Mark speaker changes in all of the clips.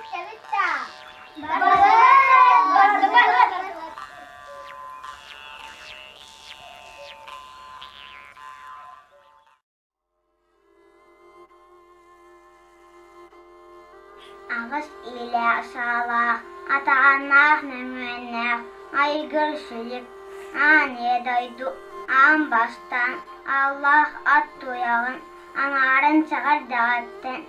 Speaker 1: Истэбит да? Бардыбыт! Бардыбыт! Аҕыс иилээх саалаах, атааннаах нөҥүөннээх айгыр силик, аан ийэ дойду аан бастаан ааллаах ат туйаҕын аҥаарын сэҕэрдэҕиттэн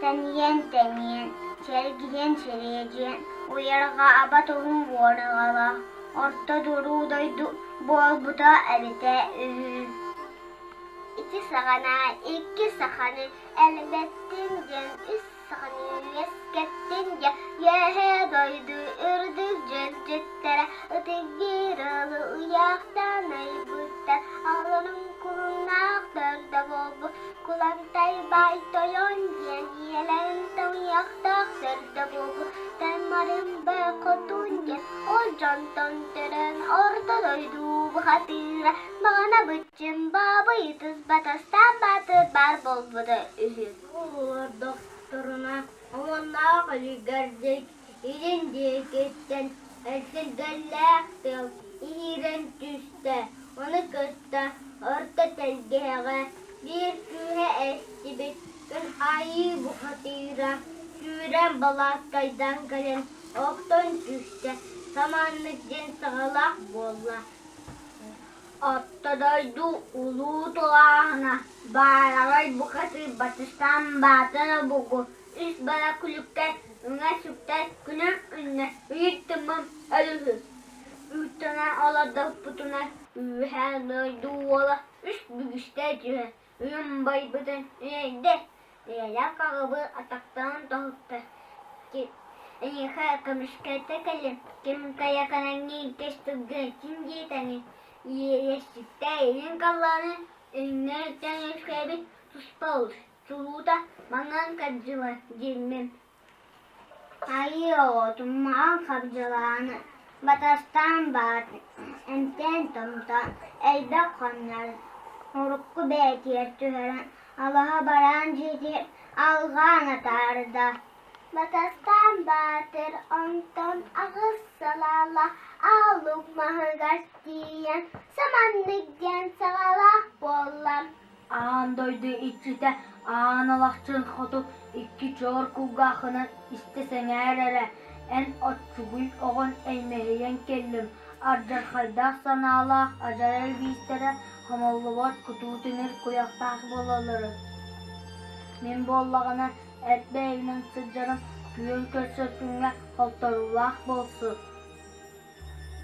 Speaker 1: тэнийэн-тэнийэн, сэргиһэн-сириэдийэн уйарҕа аба туһун уоругалаах орто дуруу дойду буолбута эбитэ үһү. Ити саҕана икки саханы элбэттин диэн үс саханы үөскэттин диэн Үөһээ дойду үрдүк дьүлдьүттэрэ ытык биир ыалы ыйаахтаан айбыттар аҕаларын кулуннаах төрдө буолбут Кулантай баай тойон диэн ийэлэрин тоҥуйахтаах төрдө буолбут Таймарын бай хотун диэн ол дьонтон төрөөн орто дойду бухатыыра Маҕана быччын баабый ытыс батастаан баатыр баар буолбута үһү.
Speaker 2: Олордохторуна омуннаах үлүгэрдик илин диэкиттэн эсиргэллээх тыал иһиирэн түстэ, ону кытта орто тэлгэһэҕэ биир күүһэ эстибит күн айыы бухатыыра сүүрэн балааккайдаан кэлэн охтон түстэ, самааннык диэн саҕалаах буолла. Орто дойду улуу тулааһына баараҕай бухатыыр Батыстаан баатын обургу үс бара күлүккэ үҥэ-сүктэ күнүм үүннэ биир тыммым өрүһү үүттэнэн олордохпутуна үөһээ дойду уола үс бүгүстэ түһэн үйүм байбытын үөйдэ Ийэлээх аҕабыт атахтарын тоһутта Эйиэхэ көмүскэтэ кэлин, ким хайа кэлэҥҥин кэс тылгын диэтэҥин, иэйэсчиттэ илин халлааны иҥнэриттэн үөскээбит туспа олус, чулуута маҥан хабдьыла диэммин.
Speaker 1: Айыы оҕотун маҥан хабдьылааны батастаан баатын, эмтээн-томтоон, элбэх хоннорон, урукку бэйэтигэр түһэрэн, алаһа бараан дьиэтигэр алҕаан атаарда. Батастаан Баатыр онтон аҕыс салаалаах аалык маһыгар тиийэн саманнык диэн саҕалаах буолла.
Speaker 2: Аан дойду иччитэ Аан Алахчын хоту икки чуор кулгааххынан истэ сэҥээр эрэ, эн оччугуй оҕон эймэһийэн кэллим, ардьархайдаах санаалаах адьарай биистэрэ хомоллубат кутуу тимир куйахтаах буолаллара. Мин буоллаҕына эт бэйэбинэн сылдьарым күөн көрсөр күҥҥэ холторуулаах буолсу.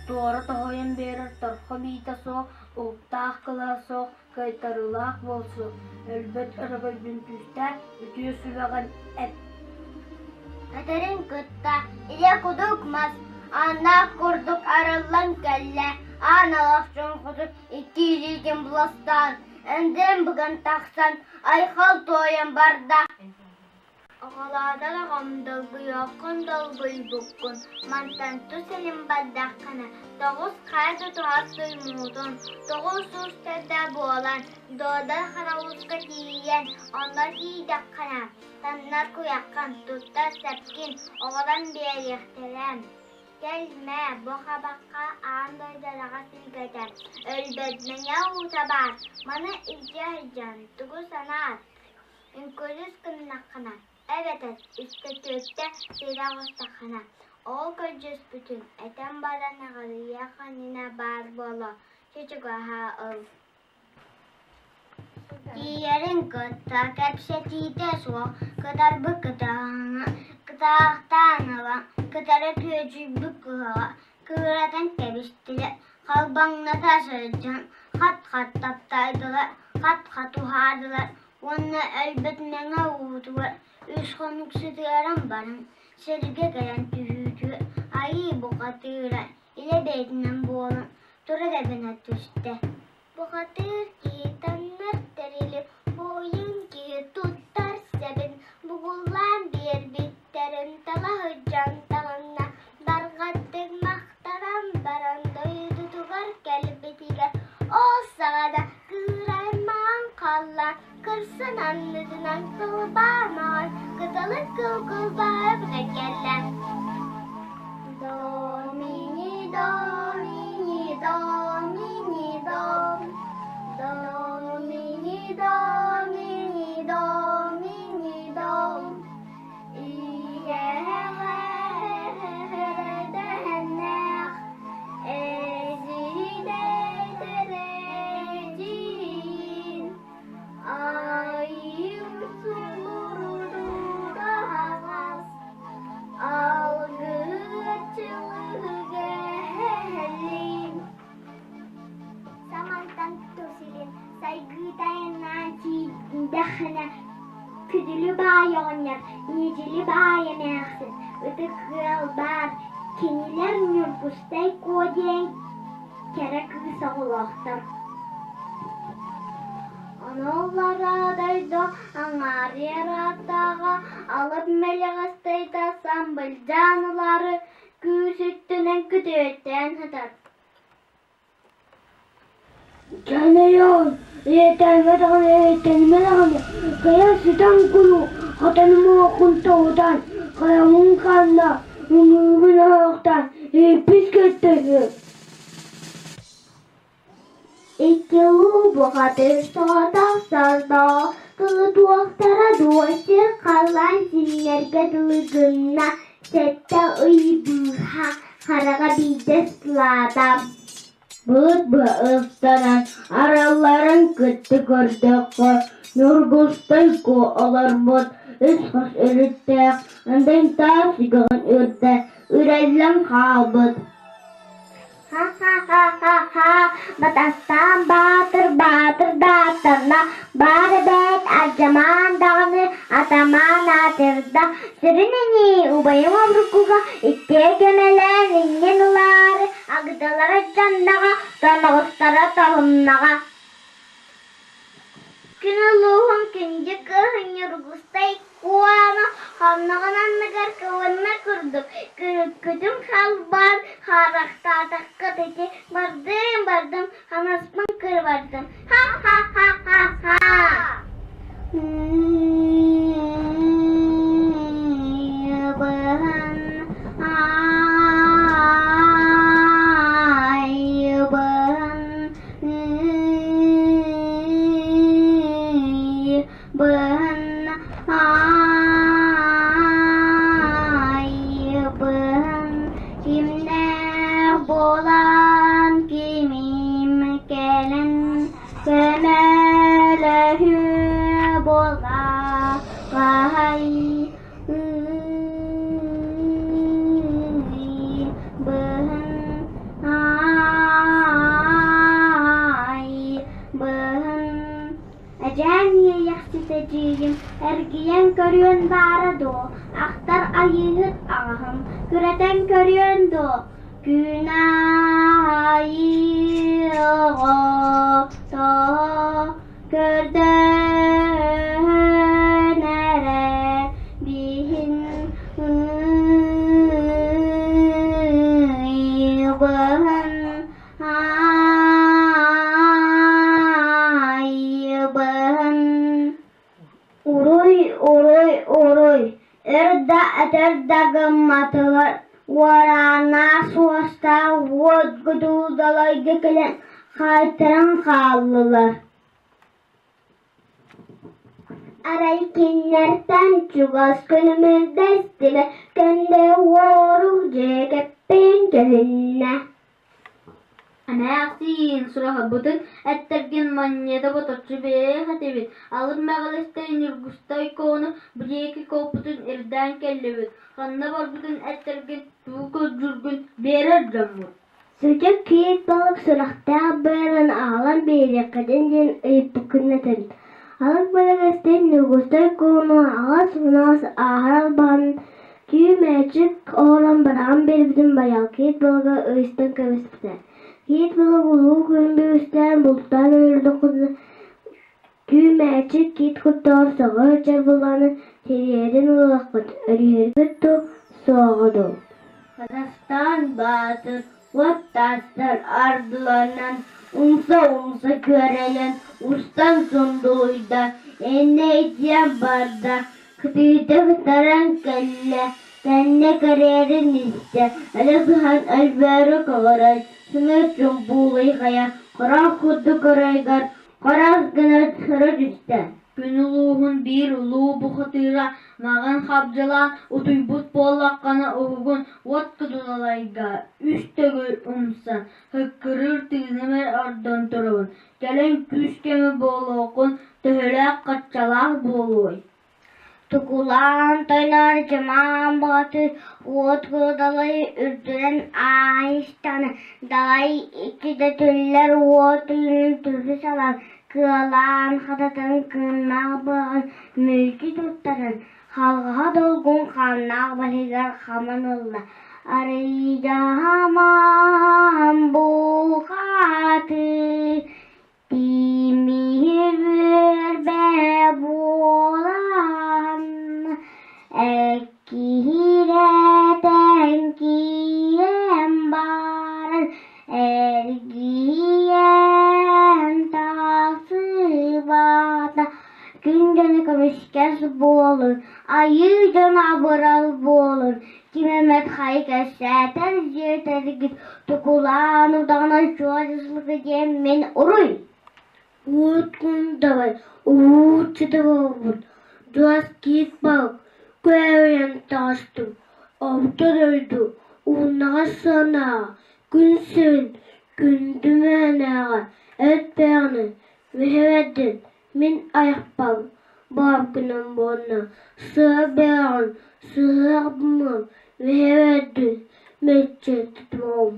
Speaker 2: Туора тоһуйан биэрэр торхо биитэ суох, уһуктаах кылаа суох, кыайтарыылаах буолсу, өлбөт өрөгөйбүн түстээ, үтүө сүбэҕин эт.
Speaker 1: Этэрин кытта илэ кудук мас ааннаах курдук арыллан кэллэ, аан алахчын хоту икки илиитин буластаан, эндэн быган тахсан, айхал туойан барда. Оҕолоотор оҕом долгуйуоххун долгуйбуккун, мантан тус илин бардаххына, тоҕус хайа тутуһар туймуутун, тоҕус уус төрдө буолан, Дуодар Хараууска тиийэн, онно тиийдэххинэ, таннар куйаххын, туттар сэпкин оҕолон биэриэхтэрэ. Кэл мээ, бу хабахха аан дойду араҕас илгэтэ, өлбөт мэҥэ уута баар, маны илдьэ сылдьан тугу санаат Үҥкүрүс гыннаххына, эбэтэр үстэ-түөртэ сирэ оҕустаххына, ол көрдьүспүтүн этэн баран аҕырыйыах иннинэ баар буолуо, чучугаһа ыл. Тиийэрин кытта кэпсэтиитэ суох кытарбыт кытаһаҥҥа кытаахтаан ылан кытары күөдьүйбүт кыһаҕа кыыратан кэбистилэр, халбаҥната сылдьан хат-хат таптайдылар, хат-хат уһаадылар уонна өлбөт мэҥэ уутугар үс хонук сытыаран баран сиргэ кэлэн түһүүтүгэр айыы бухатыыра илэ бэйэтинэн буолан тура тэбинэ түстэ. Бухатыыр киһи таҥнар тэрили, буойун киһи туттар сэбин бугуллаан биэрбиттэрин тала сылдьан таҕынна, барҕаттык махтанан баран дойдутугар кэлбитигэр ол саҕана кыырай маҥан халлаан Кырсын аннытынан кылбаа маҕан кыталык кыл кылбаара бүтэн кэллэ. До мини до мини до мини до до мини до мини до мини до Ийэҕэ эдьиийдэрэ Айым сулурутаҕас алгыаччылыгыһэлин Самантан тусилин сайгыытайнаан тиийдэххинэ Күдүлү баай оҕонньор, Ньидьили баай эмээхсин, ытык ыал баар, кинилэр Ньургустай Куо диэн кэрэ кыыс оҕолоохтор. Ону дойду аҥаарыйар ааттааҕа алып мэлэҕэстэй тахсан былдьаан ылаары күүс өттүнэн күтүөттээн сытар.
Speaker 3: Кэнэйэҕин, ийэтээмэ даҕаны, эйэтэнимэ даҕаны, кэйэ сытан кулу, хатаным оһоххун тоҕутан, хайаҕын ханна, үҥүүгүн оһохтоон, ииппит кэттэ
Speaker 1: Икки улуу бухатыыр соҕотох сордоох кылытуохтара дуо сир халлаан синньэргэ дылы гынна, сэттэ ый быыһа хараҕа биирдэ сылаата.
Speaker 3: Былыт быһа ыстанан аралларын кытта көрдөххө, Ньургустай Куо олорбут үс хос өрүттээх ындай таас үгэҕин үрдэ үрэллэн хаалбыт.
Speaker 1: Ха-ха-ха-ха-ха, Батастаан баатыр баатыр дааттанна, баар эбээт алдьамаан даҕаны атамаан аатырда, сүрүн ини убайым обургуга иккиэ кэмэлээн иннин ылаары агдалара дьаннаҕа, тоноҕостора тоһуннаҕа. Күн улууһун күндү кыыһын Ньургустай Куома хонноҕун анныгар кылынна курдук, күрүккүтүн халбаан харахтаатаххыт ити бардым-бардым, ханаспын кырбардым, ха-ха-ха-ха-ха Быһын айыбын Быһын айыбын кимнээх буолан кимим кэлэн көмөлөһүө буоллаҕай Быһын айыбын
Speaker 3: Эдьээн иэйэхсит эдьиийим эргийэн көрүөн баара дуо, ахтар айыыһыт аҕаһым күрэтэн көрүөн дуо, күн аайы оҕото көрдөһөн эрэ биһин ыйбыһын Айыбын Уруй, уруй, уруй, өр да өтөр да гымматылар, уорааннаах суостаах уот гудуу далайга кэлэн хаайтаран хааллылар.
Speaker 1: Арай кинилэртэн чугас күлүмүрдэстимэ, кэннэ уорук дьиэкэппин көһүннэ.
Speaker 2: Эмээхсиин сураһабытын эттэргин манньыта боточчу биэриэх этибит, алын Мэҕилистэй Ньургустай Куону бу диэки куоппутун ирдээн кэллибит, ханна барбытын эттэргин тугу көрдүүргүн биэрэр дьоммут
Speaker 3: Сүдү киит балык сурахтаах быарын аҕалан биэриэххитин диэн ыйыппыккын этэбит. Алык бэлэгэстэй Ньургустай Куону аҕас унаҕас ааһар албаһын түү мээчик оҥорон быраҕан биэрбитин байаал киит балыга ыйыстан кэбиспитэ. Киит балык улуу күн бүгүстээн бултаан өлөрдөххүнэ түү мээчик киит куттаҕар сөҕө сылдьар буоллаҕына тириэрин ылыаххыт, өрүһүргүт дуу, суоҕа дуу
Speaker 1: Казахстан Баатыр уот таастар ардыларынан Умса-умса күөрэйэн, устан сундулуйда, иннэ итийэн барда, кытыыта кытаран кэллэ, кэннэ кэрээрин истэ, элэ сыһан өлбөөрү көҕөрөн, сымыыт чумпуулуй хайа, хороох курдук оройугар хорос гына сыра түстэ.
Speaker 2: Күн улууһун биир улуу бухатыыра маҕан хабдьылаан утуйбут буоллаххына уһугун уот кудулалайга үс төгүл умсан, һыккырыыр тыыным эрэ ордон турабын, кэлин күүс-көмө буолуоххун төһөлөөх хаччалаах буолуой
Speaker 1: Тукулаан тойноор дьымаан баҕатыр уот кудалай үрдүнэн ааһан далай иккитэ түллэр уот үүнүн түһү салан, кыалаан хататан кыыннаах быаҕын мүлчү туттаран, халҕаһа долгун хааннаах баһыгар хаман ылла: «Арыйдаамаан бухатыы, Тимир үөрбэ буолан, эккирэтэн киирэн баран, эргийэн тахсыбата. Күн дьоно көмүскэс буолун, айыы дьоно абырал буолун, ким эмэт хайы кэпсээтэр дьиэтэргит тукулаан удаҕана чуолдьуслука диэн мин уруй
Speaker 3: Уот кундабай уһууччута буолбут, дьуос киит балык күөйэн таҕыстым, орто дойду ууннаҕас сыанаҕа күн сирин күндү мээнэҕэ эт бэйэҕинэн мүһэбэрдин мин айахпар баҕаргынан буолла, сыа бэйэҕин сыһыах-бымыам мүһэбэрдин мүччү тутуом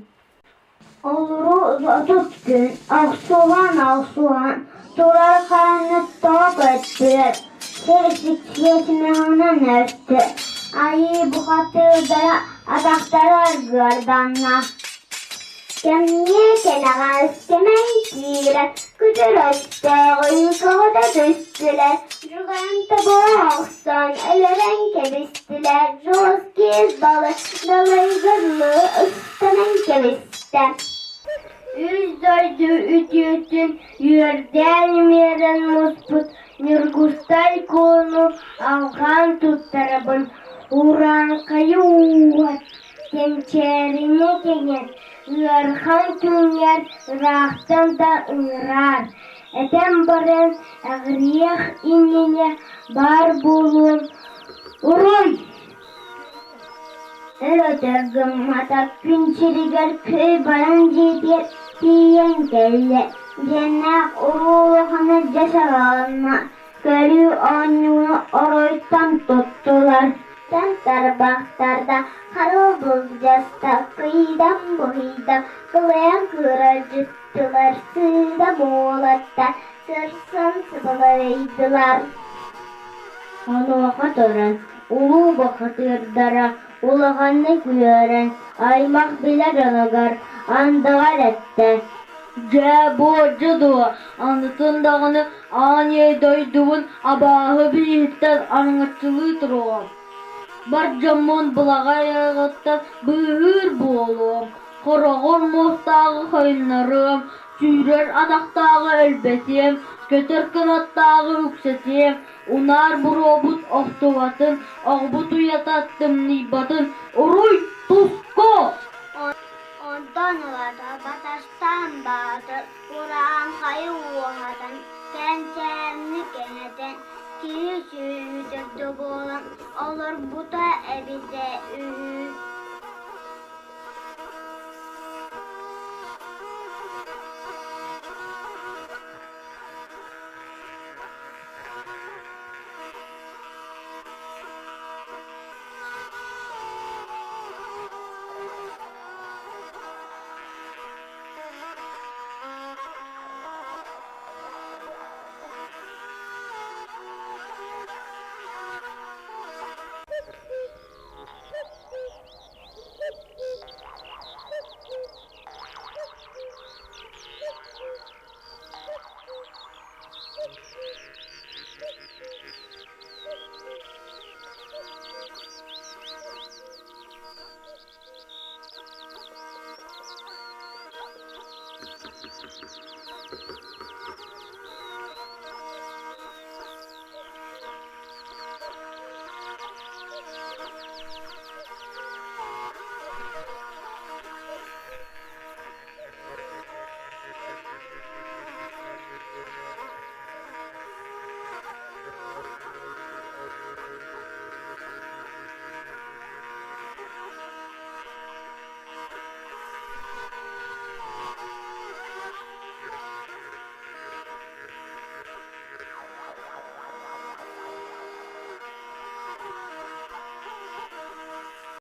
Speaker 1: Олору 30 күн охсуһан-охсуһан турар хайаны тоҕо көттүлэр, сир сиксиэсимэҕинэн өртө, айыы бухатыырдара атахтара аргыарданна. Кэмниэ кэнэҕэс кэмэй киирэн, күтүр өстөөҕү көҕүтэ түстүлэр, дьулайан тоборо охсон өлөрөн кэбистилэр, дьоҕус киис балык далайга дылы ыстанан кэбистэ. Үс дойду үтүөтүн үөрдээн-үмүөрэн муспут Ньургустай Куону алҕаан туттарабын, урааҥхайы ууһат, кэнчээрини кэҥэт, ыарахан күҥҥэр ыраахтан да ыҥыраар, этэн баран эҕирийиэх иннинэ баар буолуон уруй! Өр өтөр гыммата күн сиригэр көй баран дьиэтигэр тиийэн кэллэ, дьиэннээх уруу улахана дьэ саҕаланна, көрүү оонньууну оройтон туттулар. Тан тарбахтарда харыл былдьаста, кыйдам быһыйда, кылайан кыыралдьыттылар, сыыдам уолатта, сырсан сыбалайдылар. Онуоха туран улуу бухатыырдара улаханнык үөрэн, аймах билэ дьонугар андаҕар эттэ:
Speaker 2: Дьэ, буолдьу дуо, анытын даҕаны аан ийэ дойдубун абааһы бииһиттэн араҥаччылыы туруоҕум. Бар дьоммун былаҕай айаҕыттан быыһыыр буолуом, хороҕор муостааҕы хойуннарыам, сүүрэр атахтааҕы өлбөтүөм, көтөр кынаттааҕы үксэтиэм, унаар буруобут охтубатын, оҕобут уйата тымныйбатын, уруй туску!
Speaker 1: Онтон ылата батастаан баатыр урааҥхайы уоһатан, кэнчээрини кэҥэтэн, киһи сүөһү төрдө буолан олорбута эбитэ үһү.